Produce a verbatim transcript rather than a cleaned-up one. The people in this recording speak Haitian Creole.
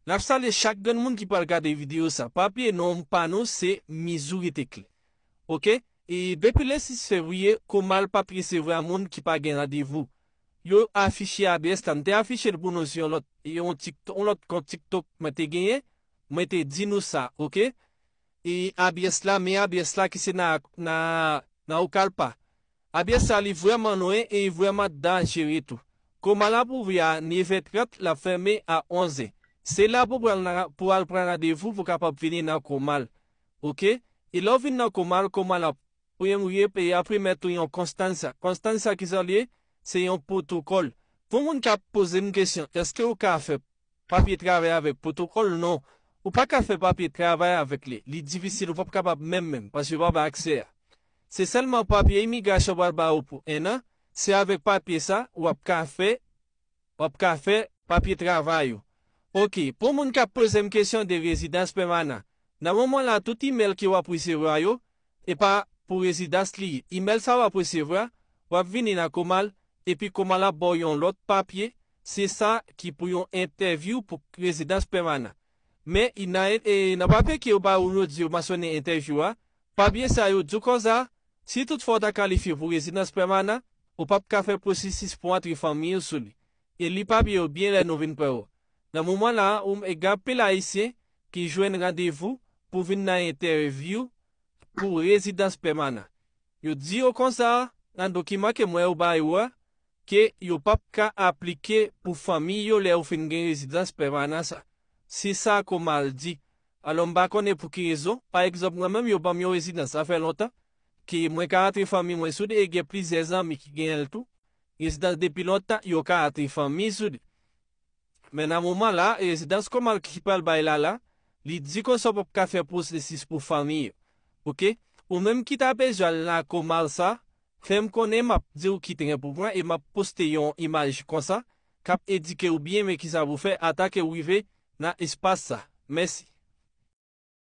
N ap salye chak grenn moun ki pral gade videyo sa. Pa bliye non pa nou se Mizouri Teclé. Oke? E depi le sis fevriye, Comal p ap resevwa moun ki pa gen randevou. Yo afiche abyès la. M te afiche l pou nou sou yon lòt, yon TikTok, yon lòt kont TikTok mwen te genyen. Mwen te di nou sa, oke? E abyès la, men abyès la ki se nan, nan, nan Ocalpa. Abyès sa li vrèman lwen e li vrèman danjere tou. Comal ap ouvri a nevè trant, l ap fèmen a onzè. Se la pou pral nan, pou al pran randevou pou kapab vini nan Comal. Oke? E lè w vin nan Comal, Comal ap premye peyi ap remèt ou yon Constanza. Constanza ki sa l ye? Se yon pwotokòl. Pou moun k ap poze m kesyon, èske ou ka fè papye travay avèk pwotokòl? Non. Ou pa ka fè papye travay avèk li. Li difisil, ou p ap kapab menm menm, paske yo pa bay aksè a. Se sèlman papye imigrasyon pral ba ou pou en an, se avèk papye sa w ap ka fè, w ap ka fè papye travay ou. Oke, pou moun k ap poze m kesyon de rezidans pèmanan, nan moman la tout imèl ke w ap resevwa yo, e pa pou rezidans li ye. Imèl sa w ap resevwa, w ap vini nan Comal, epi Comal ap ba w yon lòt papye, se sa ki pou yon entèvyou pou rezidans pèmanan. Men, i nan, e, nan papye ke yo ba ou yo di yo mansyone entèvyou a, papye sa yo di w konsa, si toutfwa w ta kalifye pou rezidans pèmanan, ou p ap ka fè pwosesis pou antre fanmi w sou li. E li papye yo byen lè nou vin pran yo. Nan moman la, ou, e gen anpil Ayisyen ki jwenn randevou pou vin nan entèvyou pou rezidans pèmanan. Yo di yo konsa, nan dokiman ke mwen yo ba yo a, ke yo p ap ka aplike pou fanmi yo lè yo fin gen rezidans pèmanan sa. Se sa Comal di. Alò, m pa konnen pou ki rezon. Pa egzanp, mwen menm, yo ban m yon rezidans, sa fè lontan, ke mwen ka antre fanmi mwen sou li, e gen plizyè zanmi ki genyen l tou. Rezidans depi lontan, yo ka antre fanmi sou li. Men nan moman la, rezidans Comal ki pral bay la la, li di konsa w p ap ka fè pwosesis pou fanmi yo. Oke? Ou menm ki ta bezwen al nan Comal sa, fè m konnen, m ap di w ki tren pou pran e m ap poste yon imaj konsa k ap endike w byen men kisa pou fè ata ke w rive nan espas sa. Mèsi.